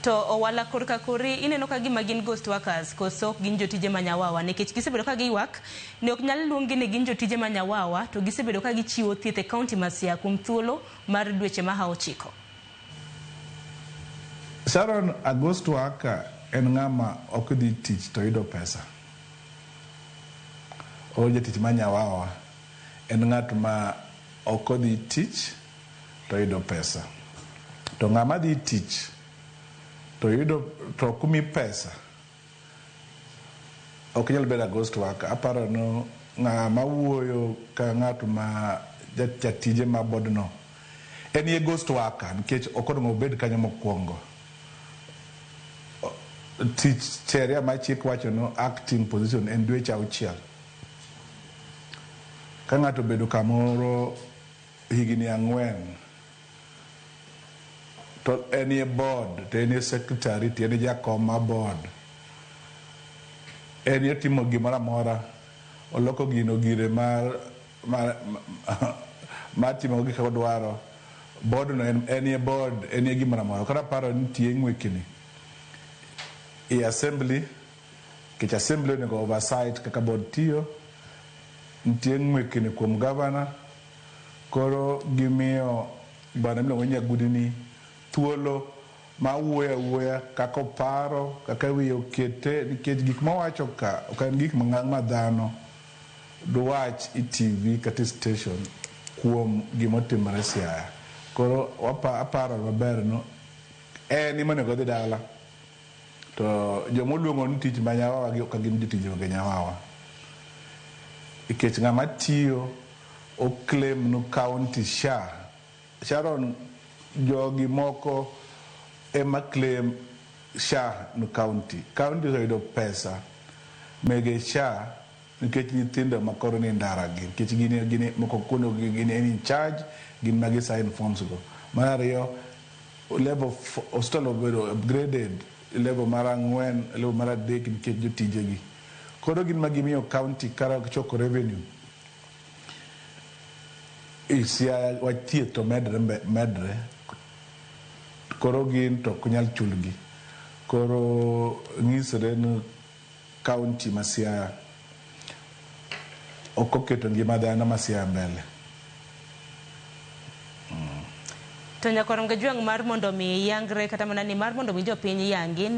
To Owala, korka kori ineno ka gima gin ghost workers koso ok gin jotije ma nyawawa? Nikech gisebedo ka giywak ni ok nyal luonggi ni gin jotije ma nyawawa to gisebedo ka gichiwo thieth e kaunti ma Siaya kuom thuolo mar dweche mahawo 9. Sharon, a ghost worker en ng'ama ok dhi tich to yudo pesa. O jatich ma nyawawa en ng'at ma ok odhi tich to yudo pesa. To ng'ama dhi tich to yudo to ok mi pesa ok nyal bedo a ghost worker. Aparo ni ng'ama wuoyo ka ng'at ma jatije ma board no en ye ghost worker nikech ok onego obed kanyo mokwongo. Tich sheria ma chik wacho no acting position en dweche 6. Ka ng'ato obedo kamoro higni 4 to en e board to en e secretary to en e jakom mar board, en e timo gimoro amora, oloko gino gire mar timo gik odwaro. Board no en e board, en e gimoro amora. Koro aparo ni nitie ng'wekni e assembly, nikech assembly onego oversight kaka board tiyo. Nitie ng'wekni kuom governor, koro gimiyo bwana miluongo ni Nyagudi ni thuolo ma wuoyo awuoya kaka oparo, kaka wiye okete, nikech gik mowacho ka ok en gik ma dhano dwach e TV kata e station kuom gimotimore Siaya. Koro aparo maber no en ema onego odhi dala. To jomoluongo ni tich ma nyawawa gi ok gin jotije mag nyawawa. Nikech ng'ama tiyo o claim no county SHA. Sharon, jogi moko ema claim SHA no county. County oseyudo pesa mege SHA nikech nyithindo ma koro ni ndara gi, nikech gin moko kuno gin in charge, gin ma gi sign forms go. Mar ariyo, level hospital obedo upgraded level mar 4, level mar 3 nikech jotije gi. Koro gin ma gimiyo county kara choko revenue e Siaya wach thieth to medre medre. Koro gin to ok nyal chulgi. Koro nyisore ni county ma Siaya ok oketo ngima dhano ma Siaya mbele. To nyakwar Ongejwang' mar mondo mi yangre kata mana ni mar mondo mi jopiny yangi.